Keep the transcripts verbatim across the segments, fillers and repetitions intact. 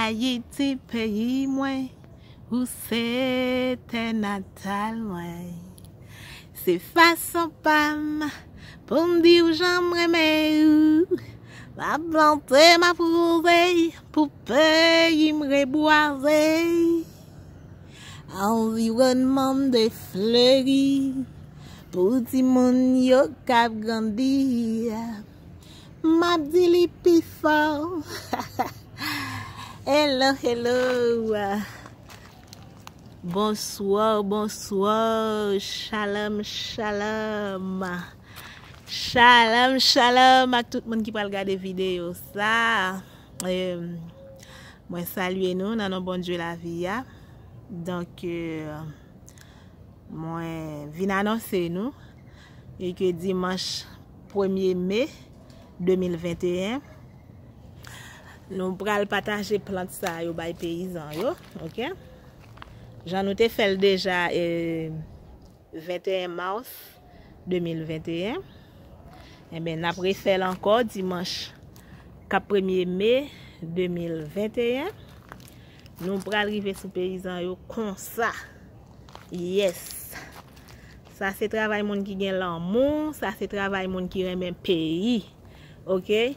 Ayiti peyi mwen, ou se tè natal mwen. Se fason pa m pou m di w jan m renmen ou. M ap plante, m ap wouze pou peyi m rebwaze. Anviwònman m defleri pou timoun yo k ap grandi. M ap di li pi fò. Hello, hello. Bonsoir, bonsoir. Shalom, shalom. Shalom, shalom ak tout moun ki pral gade videyo sa. Em, mwen salye nou nan non Bondye lavi a. Donk, eh, mwen vin anonse nou e ke dimanch premye me de mil venteyen, nou pral pataje plant sa yo bay peyizan yo, oke? Jan nou te fè l deja, eh, venteyen mas de mil venteyen, enben, n ap refè l ankò dimanch k ap premye me de mil venteyen. Nou pral rive sou peyizan yo konsa. Yes. Sa se travay moun ki gen lanmou, sa se travay moun ki renmen peyi. Oke?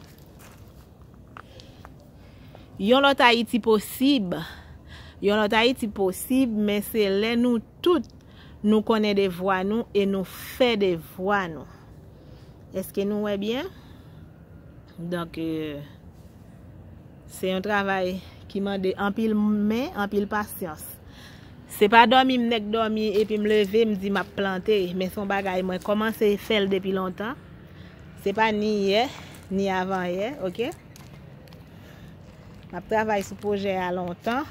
Yon lòt Ayiti posib. Yon lòt Ayiti posib, men se lè nou tout nou konnen devwa nou e nou fè devwa nou. Èske nou wè byen? Donk, eh, se yon travay ki mande anpil men, anpil pasyans. Se pa dòmi m nèk dòmi epi m leve, m di m ap plante, men se yon bagay mwen kòmanse fè l depi lontan. Se pa ni yè, ni avan yè, oke? M ap travay sou pwojè a lontan.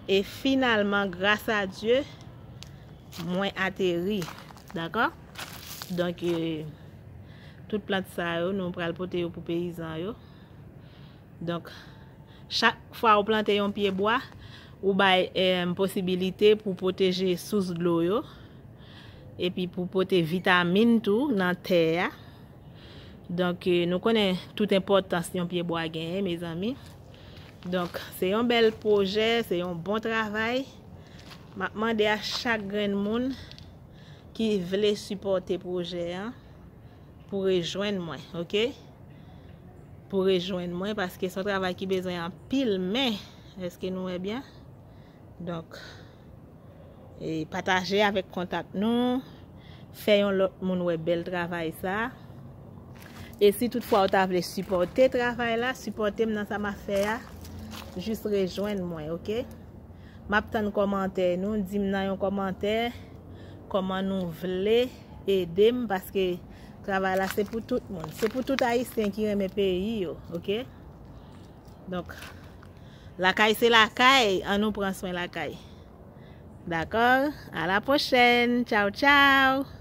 E finalman, gras a Dye, mwen ateri. Dakò? Donk, eh, tout plant sa yo, nou pral pote yo pou peyizan yo. Donk, chak fwa ou plante yon pye bwa, ou bay, em, posibilite pou pwoteje sous dlo yo, epi pou pote vitamin tou nan tè a. Donk, eh, nou konnen tout enpòtans yon pye bwa genyen, mezanmi. Donk, se yon bèl pwojè, se yon bon travay. M ap mande a chak grenn moun ki vle sipòte pwojè an pou rejwenn mwen, oke? Pou rejwenn mwen, paske se yon travay ki bezwen anpil men. Èske nou wè byen? Donk, e pataje avèk kontak nou, fè yon lòt moun wè bèl travay sa. E si toutfwa ou ta vle sipòte travay la, sipòte m nan sa m ap fè a, jis rejwenn mwen, oke? M ap tann kòmantè nou, di m nan yon kòmantè kòman nou vle ede m, paske travay la se pou tout moun. Se pou tout Ayisyen ki renmen peyi yo, oke? Donk, lakay se lakay, ann nou pran swen lakay. Dakò? A la pwochèn. Tchaw, tchaw.